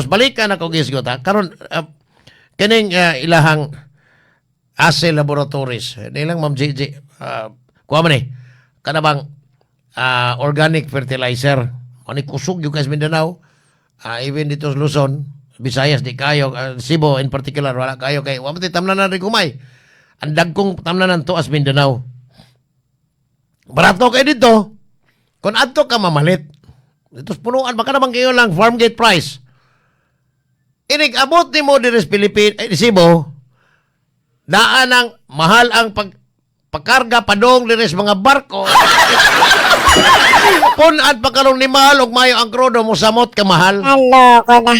Balikan ako gisgot ha. Karon kining ilahang ASE Laboratories. Nilang Ma'am JJ, kuha man eh. Kana bang organic fertilizer. Ani kusog yung sa Mindanao. Even dito sa Luzon, Visayas di kayo, Cebu in particular wala kayo kay wa man tamnanan rin kumay. Ang dagkong tamnanan to as Mindanao. Barato kay dito. Kung adto ka mamalit. Dito sa punuan baka naman kayo lang farm gate price. Inig abot nimo diri sa Pilipin, eh, Cebu, daan ang mahal ang pagkarga padong diri sa mga barko. Pun-an pa karon ni mahal og mayo ang krudo mo samot ka mahal. Naloko na.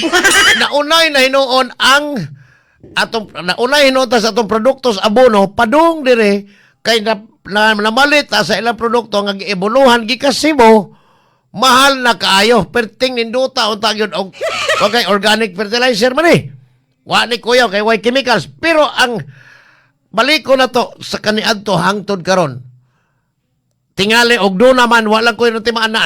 Naunay na hinuon ang atong naunay hinuon ta sa atong produkto sa abono padung dire kay na namalit ta sa ilang produkto nga giebuluhan gikan Cebu, mahal na kaayo, perting ninduta unta gyud og wa kay organic fertilizer man eh, wa ni kuya kay way chemicals. Pero ang balik ko na to sa kaniadto hangtod karon, tingali og do naman wala ko yung timaan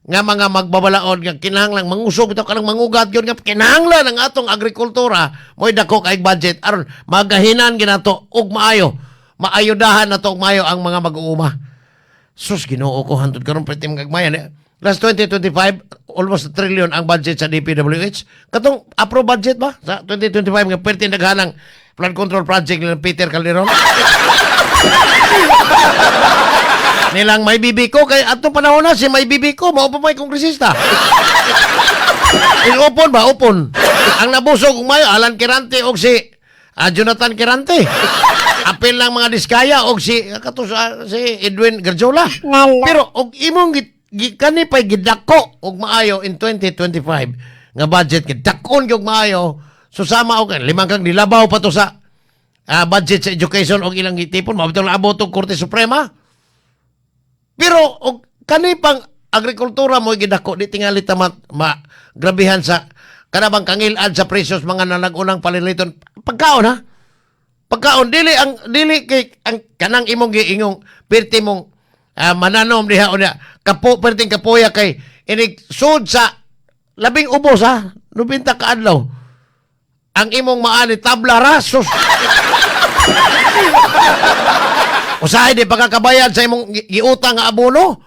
nga mga magbabalaod nga kinahanglan mangusog ito kanang mangugat yun nga kinahanglan ang atong agrikultura mo'y dako kay budget aron magahinan ginato og maayo maayudahan nato og maayo ang mga mag-uuma. Sus, Ginoo ko, hantod karon perti gagmay eh. Last 2025, almost a trillion ang budget sa DPWH. Katong approve budget ba sa 2025 nga perti naghanang flood control project ni Peter Calderon nilang may bibiko kay atong panahon na si may bibiko mao pa may kongresista. Upon ba upon ang nabusog ug mayo Alan Quirante og si Jonathan Quirante, apil lang mga Diskaya og si kato si Edwin Garjola. Nalo. Pero og imong kani pay gidako og maayo in 2025 nga budget, gidakon gyud maayo, susama og limang kang nilabaw pa to sa budget sa education og ilang gitipon mao bitong naabot og Korte Suprema. Pero og kani pang agrikultura mo gidako, di tingali ta ma grabihan sa kanabang kangilad sa presyos mga nalagunang paliliton pagkaon ha. Pagkaon dili ang dili kay ang kanang imong giingong perti mong mananom diha unya kapo perting kapoya kay inig sud sa labing ubos ha, 90 ka adlaw ang imong maani tabla rasos. Usahay di pagkakabayad sa imong giutang nga abono.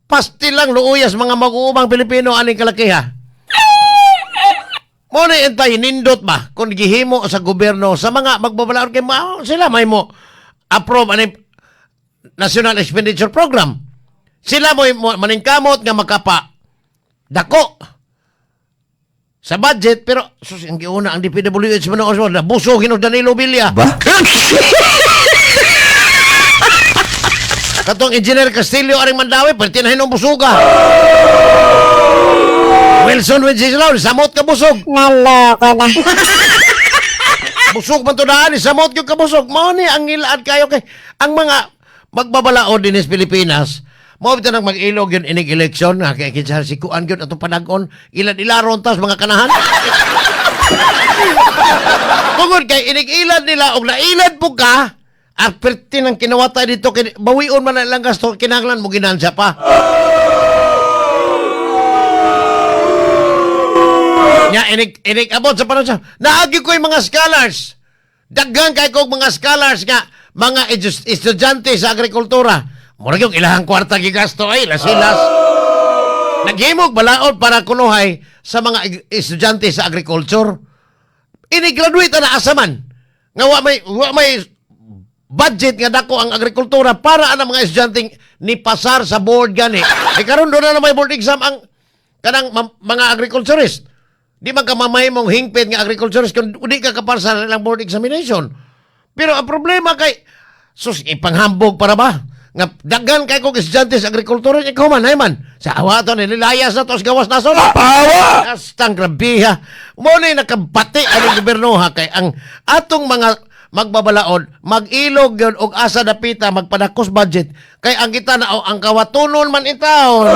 Pastil lang luuyas mga mag-uumang Pilipino aning kalakiha. Mo na entay nindot ba kung gihimo sa gobyerno sa mga magbabalaod kay mao sila may mo approve ani National Expenditure Program. Sila mo maningkamot nga makapa dako sa budget, pero sus, ang giuna ang DPWH man ang nabusog hinog Danilo Villa. Ba? Katong Engineer Castillo aring Mandawi, perti na hinong busuga. Wilson Wenceslao, samot ka busog. Naloko na. Busog man to daan, samot yung kabusog. Mao ni ang ngilaad kayo kay ang mga magbabalaod din sa Pilipinas. Mao bitaw nang mag-ilog yun inig election nga kay kinsa si kuan gyud atong panagon ilad ilaron tas mga kanahan. Tungod kay inig ilad nila og nailad po ka, at perti ng kinawata dito kay bawion man na ilang gasto, kinahanglan mo ginansya pa. Nya inig abot sa panahon sa naagi ko yung mga scholars. Daghan kay kog mga scholars nga mga estudyante sa agrikultura. Murag yung ilahang kwarta gigasto ay lasilas. Naghimog balaod para kunuhay sa mga estudyante sa agriculture. Ini-graduate na asa man. Nga wa may budget nga dako ang agrikultura para ang mga estudyante ni pasar sa board gani. E karon doon na may board exam ang kanang mga agriculturist. Di man ka mamahimong hingpit nga agriculturist kung di ka kapar sa ilang board examination. Pero ang problema kay sus, ipanghambog para ba? Nga daghan kay kog estudyante sa agrikultura, ikaw man ay man. Sa awa to nilayas na to sa gawas nason. Pawa! Astang grabe ha. Mo na nakabati ang gobyerno ha kay ang atong mga magbabalaod mag-ilog yun og asa dapita magpadakos budget kay ang kita na oh, ang kawatunon man intawon.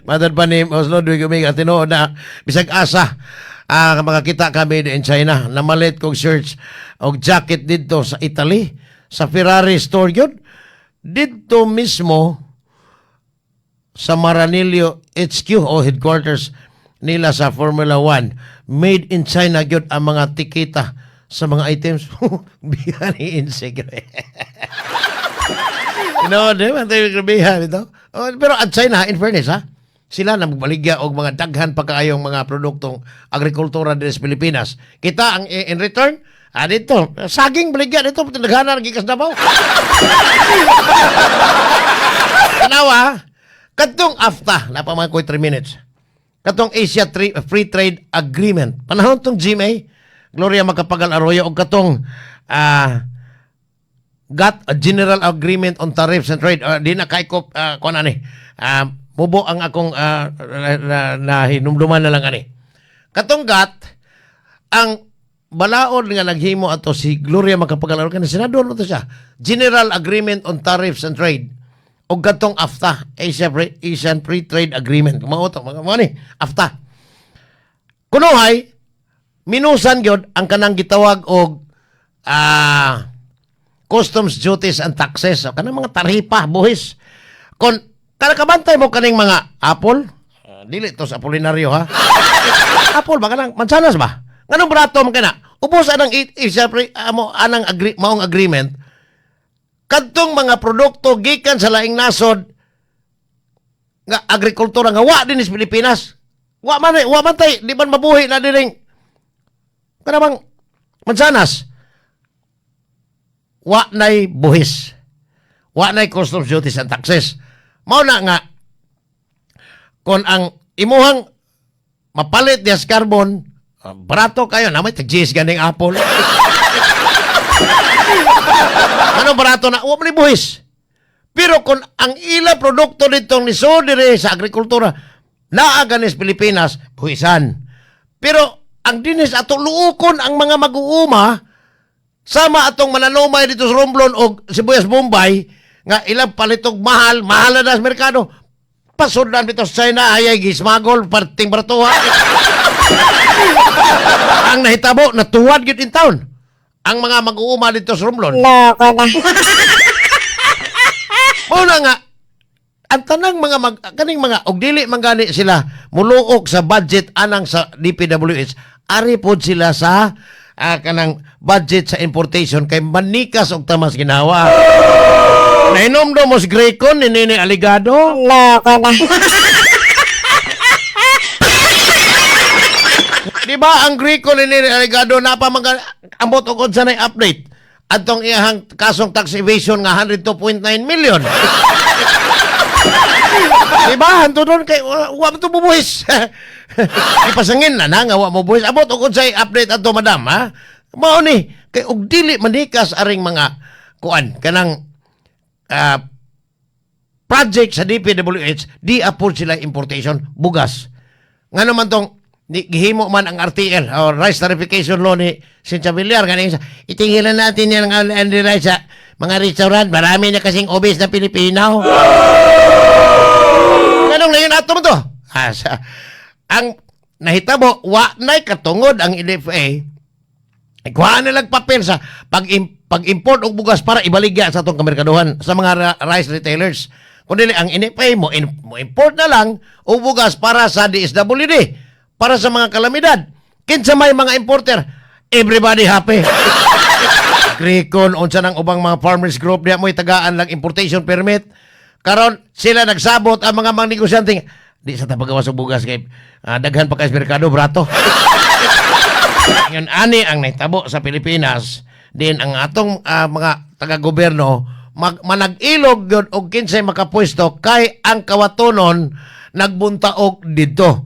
Matod pa ni Oslo Ludwig Omega, tinuod na bisag asa makakita kami in China. Namalit kog search og jacket dito sa Italy sa Ferrari store yun didto mismo. Sa Maranello HQ o headquarters nila sa Formula 1, made in China gyud ang mga tikita sa mga items. Bihan ni insect. No, di ba? Tayo grabehan ito. Oh, pero at China, in fairness, ha? Sila na magbaligya og mga daghan pa kaayong mga produktong agrikultura diri sa Pilipinas. Kita ang in return, dito, saging baligya dito, daghanan gikas Davao. Tanawa, katong AFTA, naa pa man ko'y 3 minutes. Katong Asia Free Trade Agreement. Panahon tong GMA, Gloria Macapagal Arroyo, og katong GATT, a General Agreement on Tariffs and Trade. Di na kay ko kuan ani. Mubo ang akong na hinumduman na lang ani. Katong GATT, ang balaod nga naghimo ato si Gloria Macapagal Arroyo, kani senador no to siya. General Agreement on Tariffs and Trade og katong AFTA, Asian Free Trade Agreement. Mao to, mga mo ni AFTA. Kunuhay minusan gyud ang kanang gitawag og customs duties and taxes, o kanang mga taripa, buhis. Kon kada kabantay mo kaning mga apple, dili to sa Apolinario ha. Apple ba, kanang mansanas ba? Nganong barato man kana? Ubos anang Asia Free amo anang agree, maong agreement, kadtong mga produkto gikan sa laing nasod nga agrikultura nga wa din sa Pilipinas. Wa man tay, di man mabuhi na diring kanang mansanas. Wa nay buhis. Wa nay customs duties and taxes. Mao na nga kon ang imuhang mapalit diya sa carbon, barato kayo na may tag ganing apple. Ano barato na? Wa man ni buhis. Pero kung ang ila produkto ditong nisod dire sa agrikultura naa ganis Pilipinas, buhisan. Pero ang dinis ato luukon ang mga mag-uuma sama atong mananumay dito sa Romblon og sibuyas Bombay nga ilang palitog mahal, mahal na sa merkado. Pasudlan dito sa China, ayay gismagol, parting baratuha. Ang nahitabo, natuwad gyud in town ang mga mag-uuma dito sa Romblon. Loko na. Mao na nga ang tanang mga mag, kaning mga og dili man gani sila muluok sa budget anang sa DPWH, ari pod sila sa kanang budget sa importation kay manikas og tamas ginawa. Nahinomdom mo si Graycon ni Nene Aligado? Loko na. Di ba ang Graycon ni Nene Aligado napa mga ambot og unsa nay update adtong iyahang kasong tax evasion nga 102.9 million? Di ba? Hanto doon kay wa mo to bubuhis. Ipasangin na na nga wa mo buhis. Abot og unsay update adto, madam, ha? Mao ni kay og dili manikas aring mga kuan kanang project sa DPWH, di apod sila importation bugas. Ngano man tong ni, gihimo man ang RTL o Rice Tarification Law ni Cynthia Villar ganing sa itingilan natin yan ang rice sa mga restaurant, marami na kasing obese na Pilipino. Nganong ngayon ato mo to? Ang nahitabo, wa na'y katungod ang NFA. Kuha na lang papel sa pag-import og bugas para ibaligya sa atong kamerkaduhan sa mga rice retailers. Kung dili ang NFA mo, mo import na lang og bugas para sa DSWD, para sa mga kalamidad. Kinsa may mga importer, everybody happy. Gricon, unsa nang ubang mga farmers group diya mo'y tagaan lang importation permit. Karon sila nagsabot ang mga mga negosyante. Di sa tapagawas og bugas kay daghan pa kay sa merkado brato. Ngayon ani ang nahitabo sa Pilipinas din ang atong mga taga-gobyerno manag-ilog gyud og kinsay makapwesto kay ang kawatonon nagbuntaog didto.